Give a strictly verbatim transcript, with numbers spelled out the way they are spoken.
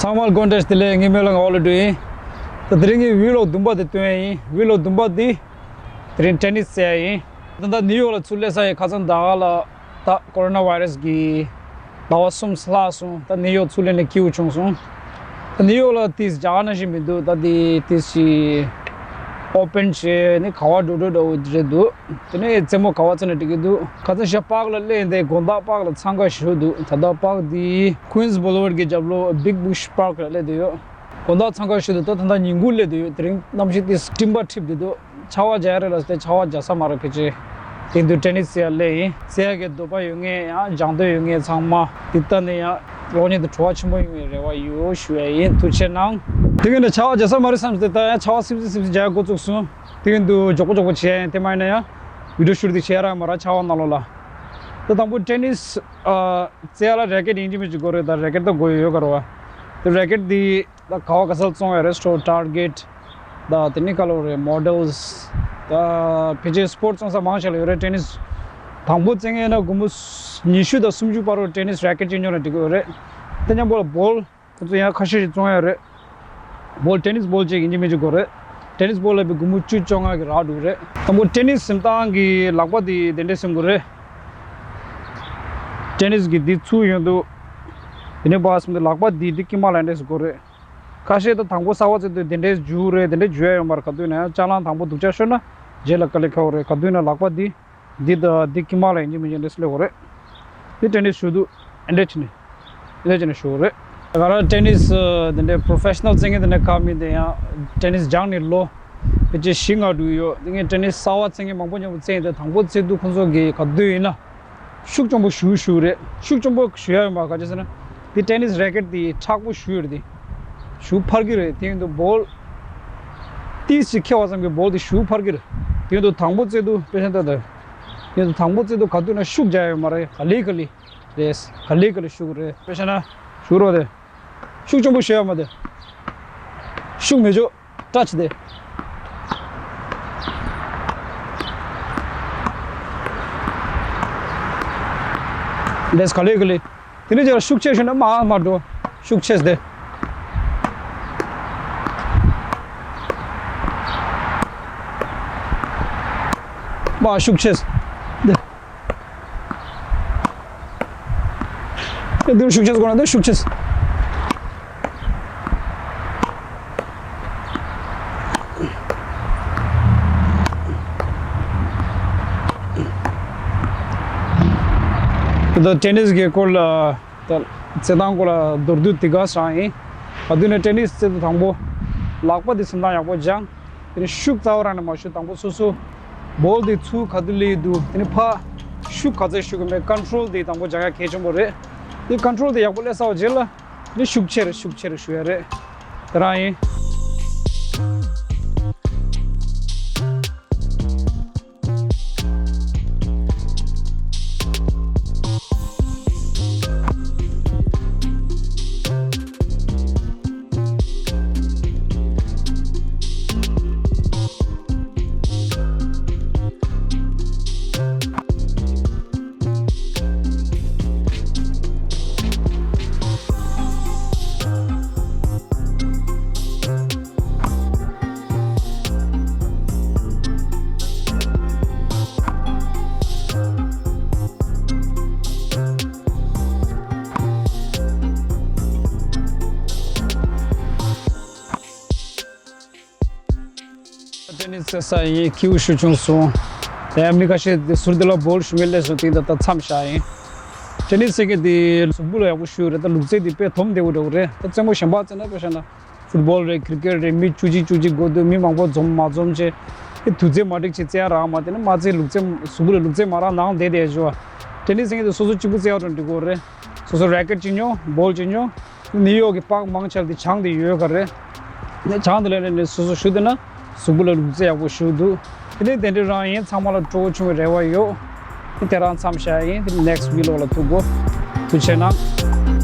ཚང་མར་དགོང་དྲོ་བདེ་ལེགས། ངའི་མིང་ལ་ངག་དབང་བློ་གྲོས་ཡིན། ད་དེ་རིང་ངས་ཝི་ལོག་བདུན་པ་དེ་སྟོན་ཡ་ཡིན། ཝི་ལོག་བདུན་པ་འདི་དེ་རིང་ཊེ་ནིས་རྩེ་ཡ་ཡིན། ད་ལྟ་ནིའུ་ཡོག་ལ་ཚུར་སླེབས་ས་ཡིན། ཁ་སང་ད་ག་ལ་ད་ཀོ་རོ་ན་བྷའི་རེས་ཀྱི་ཟླ་བ་གསུམ་ལྷག་སོང་། ད་ནིའུ་ཡོག་ཚུར་སླེབས་ནས་སྐྱིད་པོ་བྱུང་སོང་། ད་ནིའུ་ཡོག་ལ་ཏིས་རྒྱ་གར་ནང་བཞིན་མི་འདུག་ད་དེ་ཏིས་ཞིག་ཨོ་པན་བྱས་ནས་ག་བ་འགྲོ་འགྲོ་འདྲ་བོ་རེད་འདུག་དེ་ནས་རྩེད་མོ་ག་བ་ཚར་ན་འགྲིག་གི་འདུག་ཁ་སང་ཞག་པཱག་ལ་སླེབས་ཏེ་དགོང་དག་པཱག་ལ་འཚང་ཁ་ཞེ་པོ་འདུག་ད་ལྟ་པཱག་འདི་Queens Boulevard གི་རྒྱབ་ལོགས་Big Bush Park ལ་སླེབས་བསྡད་ཡོད། དགོང་དག་འཚང་ཁ་ཞེ་པོ་འདུག་ད་ད་ལྟ་ཉིན་གུང་སླེབས་བསྡད་ཡོད། དེ་རིང་གནམ་གཤིས་ཏིས་སྤྲིན་པ་འཁྲིགས་བསྡད་འདུག་ཆར་པ་རྒྱག་ཡ་རེད་ལབ་སྟེ་ཆར་པ་རྒྱག་ས་མ་རེད། ཕལ་ཆེར་དེ་དུས་ཊེ་ནིས་རྩེ་ཡ་སླེབས་ཡིན། རྩེ་ཡ་གི་འདོད་པ་ཡོད་མཁན་ཡང་སྦྱང་འདོད་ཡོད་མཁན་ཚང་མ་འདི་ལྟ་ནས་ཡང་གློག་བརྙན་དེ་བྲོ་བ་ཆེན་པོ་ཡོང་བའི་རེ་བ་ཡོད་ཞུ་ཡ་ཡིན། ཐུགས་རྗེ་གནང་། དེ་ག་ནས་ཆར་པ་རྒྱག་ས་མ་རེད་བསམ་སྟེ་ད་ཡང་ཆར་པ་སིབ་སིབ་སིབ་སིབ་རྒྱག་ཡ་འགོ་བཙུགས་སོང་། དེ་ག་འདུག་མགྱོགས་པོ་མགྱོགས་པོ་བྱས་ཡིན། དེ་མ་ཡིན་ན་ཡང་བི་ཌིའོ་ཤུ་ཊི་དེ་བྱེད་ཡ་རག་མ་རག་ཆར་པ་ནང་ལོགས་ལ། ད་དང་པོ་ཊེ་ནིས་ཨ་རྩེ་ཡ་ལ་རེ་ཀེཊ་ཡིན་གཅིག་མིན་གཅིག་དགོས་རེད། ད་རེ་ཀེཊ་ད་དགོས་ཡོད་ག་རེད་བ། དེ་རེ་ཀེཊ་དེ་ད་ག་བ་ག་ས་ལ་བཙོང་ཡ་རེད། སི་ཊོར་ཊར་གེཊ་ད་དེ་ནས་ག་ལབ་རེད། མོ་ཌེལ་སི་ད་ཕལ་ཆེར་སི་པོར་ཊི་བཙོང་ས་མང་ཆེ་ལ་ཡོད་རེད། ཊེ་ནིས་དང་པོ་རྩེ་མཁན་ཡིན་ན་སྒོར་མོ་ཉི་ཤུ་དང་སུམ་ཅུ་བར་དུ་ཊེ་ནིས་རེ་ཀེཊ་གཅིག་ཉོས་ན་འགྲིག་གི་ཡོད་རེད། དེ་མཉམ་པོ་ལ་བོལ་ཁོ་ཚོ་ཡང་ཁ་ཤས་ཤིག་བཙོང་ཡ་རེད། བོལ་ཊེ་ནིས་བོལ་གཅིག་ཡིན་གཅིག་མིན་གཅིག་དགོས་རེད། ཊེ་ནིས་བོལ་ལ་ཡ་སྒོར་མོ་བཅུ་བཅོ་ལྔ་གི་རག་འགྲོ་གི་རེད། དང་པོ་ཊེ་ནིས་ཟིན་སྟངས་ཀྱི་ལག་པ་དེ་དེ་འདྲས་ཟིན་དགོས་རེད། ཊེ་ནིས་ཀྱི་འདི་ཚུགས་ཡོང་དུས་དེ་ནས་ཕར་ཟིན་དུས་ལག་པ་འདི་འདི་དཀྱིལ་མ་ལ་འདྲས་ཟིན་དགོས་རེད། ཁ་ཤས་ད་དང་པོ་གསར་པ་རྩེ་དུས་དེ་འདྲས་འཇུ་རེད། དེ་འདྲས་འཇུ་ཡ་ཡོད་མ་རེད། ག་དུས་ན་ཡང་ཅ་ལག་དང་པོ་སྡུག་ཅག་ཤོར་ན་རྗེས་ལ་དཀའ་ལས་ཁག་པོ་རེད། ག་དུས་ན་ལག་པ་འདི་འདི་ད་འདི་དཀྱིལ་མ་ལ་ཡིན་གཅིག་མིན་གཅིག་འདྲས་སླེབས་དགོས་རེད། འདི་ཊེ་ནིས་ཞུ་དུས་ཨེ་འདྲས་བྱས་ནས་ཨེ་འདྲས་བྱས་ནས་ཞུ་དགོས་རེད། ད་ག་རང་ཊེ་ནིས་དེ་འདྲས་པོ་རོ་ཕེ་ཤ་ནལ་རྩེ་མཁན་དེ་འདྲས་ཁག་མི་དེ་ཡང་ཊེ་ནིས་སྦྱངས་ནས་ལོ་ཕལ་ཆེར་བཞི་ལྔ་འགྲོ་གི་ཡོད། དེ་ངས་ཊེ་ནིས་གསར་པ་རྩེ་མཁན་མང་པོ་མཉམ་པོ་རྩེ་ཡིན། དེ་དང་པོ་རྩེ་དུས་ཁོང་ཚོ་གིས་ག་དུས་ཡིན་ན་ཤུགས་ཆེན་པོ་ཞུ་ཞུ་རེད། ཤུགས་ཆེན་པོ་ཞུ་ཡ་ཡོད་མ་རེད། ག་ཅི་ཟེར་ན་དེ་ཊེ་ནིས་རེ་ཀེཊ་དེ་མཁྲེགས་པོ་ཞུ་ཡོད་རེད། དེ་ཞུ་འཕར་གི་རེད། དེ་ཡིན་དུས་བོལ་ཏིས་ཅིག་ཁེལ་བ་ཙམ་གྱིས་བོལ་དེ་ཞུ་འཕར་གི་རེད། དེ་ཡིན་དུས་དང་པོ་རྩེ་དུས་དཔེ་ཆ་ལྟ་དང་། དེ་ཡིན་དུས་དང་པོ་རྩེ་དུས་ག་དུས་ན་ཤུགས་རྒྱག་ཡ་ཡོད་མ་རེད། ག་ལེ་ག་ལེ་རེད། ག་ལེ་ག་ལེ་ཞུ་གི་རེད། དཔེ་ཆ་ན་ཞུ་རོགས་དེ། ཤུགས་ཆེན་པོ་ཞུ་ཡ་མ་དེ། ཤུགས་མི་ཆོག་ཊ་ཆི་དེ། འདྲས་ག་ལེ་ག་ལེ། དེ་ནས་ཅིག་ཤུགས་ཆེ་ཞུ་ན་མར་མར་འགྲོ། ཤུགས་ཆེ་དེ། མར་ཤུགས་ཆེ་དེ། འདིར་ཤུགས་ཆེ་དགོས་ན་འདིར་ཤུགས་ཆེ། ད་ཊེ་ནིས་ཀྱི་སྐོར་ལ་ད་རྩེད་ཐང་སྐོར་ལ་མདོར་བསྡུས་དེ་ག་ཙམ་ཡིན། ག་དུས་ནས་ཊེ་ནིས་རྩེད་དུས་དང་པོ་ལག་པ་དེ་ཟིན་སྟངས་ཡག་པོ་སྦྱང་། དེ་ནས་ཤུགས་རྩ་བ་རང་ནས་མ་ཞུ། དང་པོ་སོ་སོ་བོལ་དེ་ཚུར་ག་དུས་སླེབས་འདུག་དེ་ནས་ཕར་ཤུགས་ག་ཚད་ཞུ་གི་མེད། ཀོན་ཊོལ་དེ་དང་པོ་སྦྱང་ཡ་གལ་ཆེན་པོ་རེད། དེ་ཀོན་ཊོལ་དེ་ཡག་པོ་སླེབས་ཚར་བ་རྗེས་ལ་ནི་ཤུགས་ཆེར་ཤུགས་ཆེར་ཞུ་ཡ་རེད། དེ་རང་ཡིན། ཊེ་ནིས་རྩེ་ས་ཡིན། སྐྱིད་པོ་ཞེ་པོ་བྱུང་སོང་། དེ་ཡང་མི་ཁ་ཤས་དེ་ཟུར་དེ་ལ་བོལ་ཞུ་མཁན་སླེབས་སོང་། དེ་ད་ལྟ་མཚམས་བཞག་ཡིན། ཊེ་ནིས་རྩེ་མཁན་དེ་གཟུགས་པོ་ལ་ཡག་པོ་ཞེ་པོ་རེད། ད་ལུག་རྫི་དེ་དཔེ་དོམ་བདེ་པོ་འདྲ་པོ་རེད། ད་རྩེད་མོ་གཞན་པ་རྩེ་ན་དཔེ་བཞག་ན་ཕུཊ་བོལ་རེད། ཀིར་ཀེཊ་རེད། མི་བཅུ་གཅིག་བཅུ་གཅིག་དགོས་འདུག་མི་མང་པོ་འཛོམས་མ་འཛོམས་བྱས། དེ་དུས་ཚོད་མ་འགྲིག་བྱས་རྩེ་ཡ་རག་མ། དེ་ནི་མ་རྩེ་ལུག་རྫི་གཟུགས་པོ་ལ་ལུག་རྫི་མ་རག་ནང་བསྡད་བསྡད་བྱས། ཊེ་ནིས་རྩེ་མཁན་དེ་སོ་སོ་གཅིག་པུ་རྩེ་ཡ་འགྲོ་འགྲིག་གི་རེད། སོ་སོ་རེ་ཀེཊ་གཅིག་ཉོ། བོལ་གཅིག་ཉོ། ནིའུ་ཡོག་གི་པཱག་མང་ཆེ་བ་དེ་བྱང་དེ་ཡོད་ག་རེད། ནས་བྱང་དེ་ལ་ནས་ནས་སོ་སོ་ཞུ་དེ་ན་གཟུགས་པོ་ལ་ལུག་རྫི་ཡག་པོ་ཞེ་པོ་འདུག་དེ་ནས་དེ་འདྲ་རང་ཡིན། ཚང་མ་ལ་སྤྲོ་པོ་བྱུང་བའི་རེ་བ་ཡོད། དེ་རང་མཚམས་བཞག་ཡིན། དེ་ནེག་སི་ཊི་ཝི་ལོག་ལ་ཐུག་གོ། ཐུགས་རྗེ་གནང་།